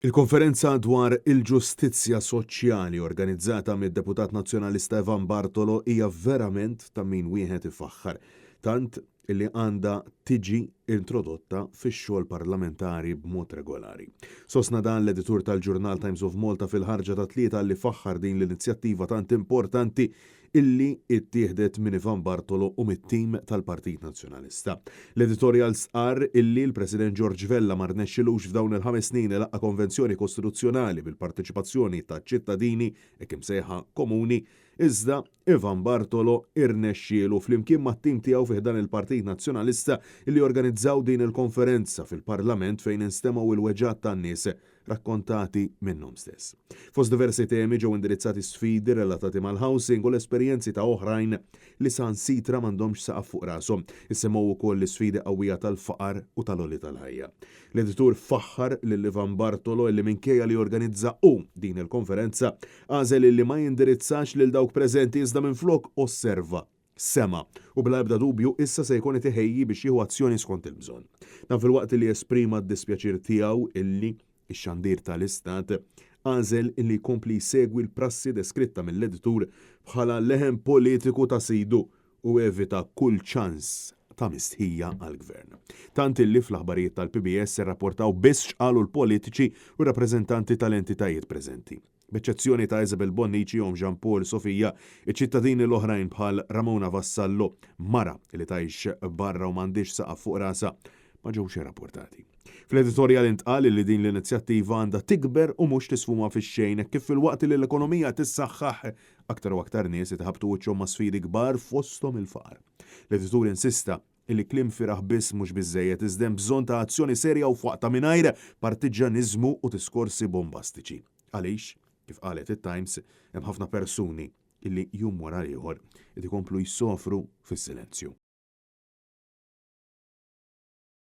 Il-konferenza dwar il-ġustizzja soċjali organizzata mid-deputat Nazzjonalista Evan Bartolo hija verament ta' min wieħed ifaħħar. Tant illi għandha tiġi introdotta fix-xogħol parlamentari b'mod regolari. Sostna dan l-editur tal-ġurnal Times of Malta fil-ħarġa tat-Tlieta li faħħar din l-inizjattiva tant importanti illi ittieħdet minn Ivan Bartolo u mit-tim tal-Partit Nazzjonalista. L-editorjal stqarr illi l-President George Vella ma rnexxilux f'dawn il-5 snin ilaqqa' konvenzjoni kostituzzjonali bil-parteċipazzjoni ta' ċittadini hekk imsejħa komuni, iżda Ivan Bartolo irnexxielu flimkien mat-tim tiegħu fi ħdan il-Partit Nazzjonalista illi jorganizzaw din il-konferenza fil-Parlament fejn instemgħu il-weġgħat tan-nies rakkontati minnhom stess. Fost diversi temi ġew indirizzati sfidi relatati mal-housing u l-esperjenzi ta' oħrajn li saħansitra m'għandhomx saqaf fuq rashom. Issemmew ukoll l-isfidi qawwija tal-faqar u tal-għoli tal-ħajja. L-editur faħħar lil Ivan Bartolo illi minkejja li organizza hu din il-konferenza, għażel illi ma jindirizzax lil dawk preżenti iżda minflok osserva, sema' u bla ebda dubju issa se jkun qed iħejji biex jieħu azzjoni skont il-bżonn. Dan filwaqt li esprima d-dispjaċir tiegħu illi ix-xandir tal-Istat għażel illi jkompli jsegwi l-prassi deskritta mill-editur bħala leħen politiku ta' sidu u evita kull ċans ta' mistħija għall-gvern. Tant illi fl-aħbarijiet tal-PBS irrapportaw biss x'qalu l-politiċi u rappreżentanti tal-entitajiet preżenti. B'eċċezzjoni ta' Isabel Bonnici omm Jean Paul Sofia, iċ-ċittadini l-oħrajn bħal Ramona Vassallo, mara li tgħix barra u m'għandhiex saqaf fuq rasha, ma ġewx irrapportati. Fl-editorjal intqal li din l-inizjattiva għandha tikber u mhux tisfuma fix-xejn kif filwaqt li l-ekonomija tissaħħaħ aktar u aktar nies itħabtu wiċċhom ma' sfidi kbar fosthom il-faqar. L-editur insista illi kliem fieragħ biss mhux biżżejjed iżda hemm bżonn ta' azzjoni serja u f'waqtha mingħajr partiġġjaniżmu u diskorsi bombastiċi. Għaliex, kif qalet it-Times, hemm ħafna persuni illi jum wara ieħor qed ikomplu jsofru fis-silenzju.